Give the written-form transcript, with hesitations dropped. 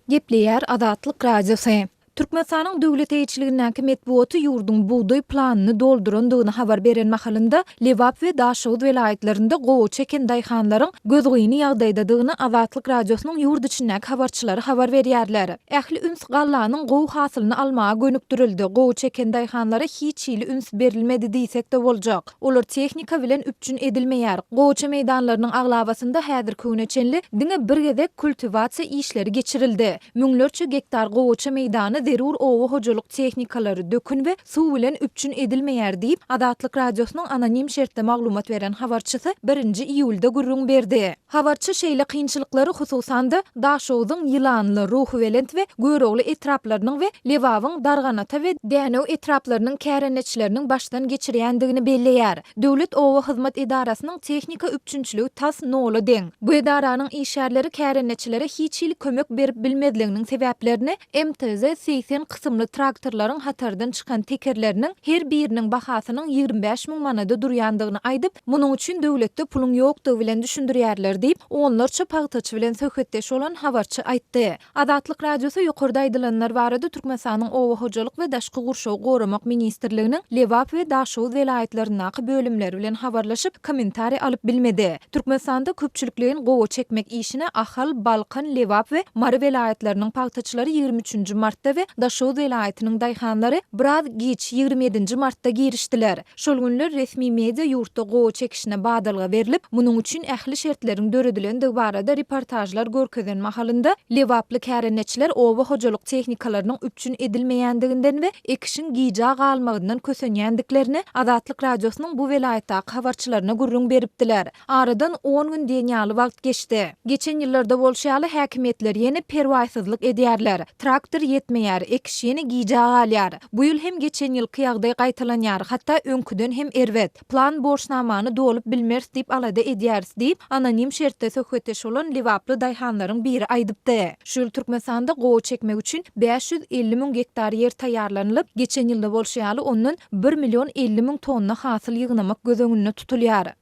Gepleýär Azatlyk Radiosy. Türkmenistanyň döwlet eýeçiligindäki metbugaty ýurduň bugdaý planyny doldurandygyny habar beren mahalynda, Lebap we Daşoguz welaýatlarynda gowaça eken daýhanlaryň gözgyny ýagdaýdadygyny Azatlyk Radiosynyň ýurt içindäki habarçylary habar berýärler. Ähli üns gallanyň gowy hasylyny almaga gönükdirildi, gowaça eken daýhanlara hiç hili üns berilmedi diýsek-de boljak. Olar tehnika bilen üpjün edilmeýär. Gowaça meýdanlarynyň aglabasynda häzirki güne çenli diňe bir gezek kultiwasiýa işleri geçirildi. Müňlerçe gektar gowaça meýdany zerur oba hojalyk tehnikalary, dökün we suw bilen üpjün edilmeýär diýip, Azatlyk Radiosynyň anonim şertde maglumat beren habarçysy birinji iýulda gürrüň berdi. Habarçy şeýle kynçylyklary hususan-da, Daşogzuň Ýylanly, Ruhubelent we Görogly etraplarynyň we Lebabyň Darganata we Dänew etraplarynyň kärendeçileriniň başdan geçirýändigini belleýär. Döwlet oba hyzmat edarasynyň tehnika üpjünçiligi tas nola deň. Bu edaranyň işgärleri kärendeçilere hiç hili kömek berip bilmezliginiň sebäplerini MTZ 80 kysymly traktorlaryň hatardan çykan tekerleriniň her biriniň bahasynyň 25 müň manada durýandygyny aýdyp, munuň üçin döwletde puluň ýokdugy bilen düşündirýärler diýip, onlarça pagtaçy bilen söhbetdeş bolan habarçy aýtdy. Azatlyk Radiosy ýokarda aýdylanlar barada Türkmenistanyň Oba hojalyk we daşky gurşawy goramak ministrliginiň Lebap we Daşoguz welaýatlaryndaky bölümleri bilen habarlaşyp, kommentariý alyp bilmedi. Türkmenistanda köpçülikleýin gowaça ekmek işine Ahal, Balkan, Lebap we Mary welaýatlarynyň pagtaçylary 23 nji martda we Daşoguz welaýatynyň daýhanlary biraz giç, 27 nji martda girişdiler. Şol günler resmi media ýurtda gowaça ekişine badalga berlip, munuň üçin ähli şertleriň döredilendigi barada reportažlar görkezen mahalynda, lebaply kärendeçiler oba hojalyk tehnikalarynyň üpjün edilmeýändiginden we ekişiň gijä galmagyndan kösenýändiklerini Azatlyk Radiosynyň bu welaýatdaky habarçylaryna gürrüň beripdiler. Aradan on gün diýen ýaly wagt geçdi. Geçen ýyllarda bolşy ýaly, häkimiýetler ýene perwaýsyzlyk edýärler. Traktor ýetmeýär, ekiş ýene gijä galýar. Bu ýyl hem geçen ýylky ýagdaý gaýtalanýar, hatda öňküden hem erbet. Plan borçnamany dolup bilmeris diýip alada edýäris diýip, anonim şertde söhbetdeş bolan lebaply daýhanlaryň biri aýdypdy. Şu ýyl Türkmenistanda gowaça ekmek üçin 550 müň gektar ýer taýýarlanylyp, geçen ýylda bolşy ýaly ondan bir million 50 müň tonna hasyl ýygnamak göz öňünde tutulýar.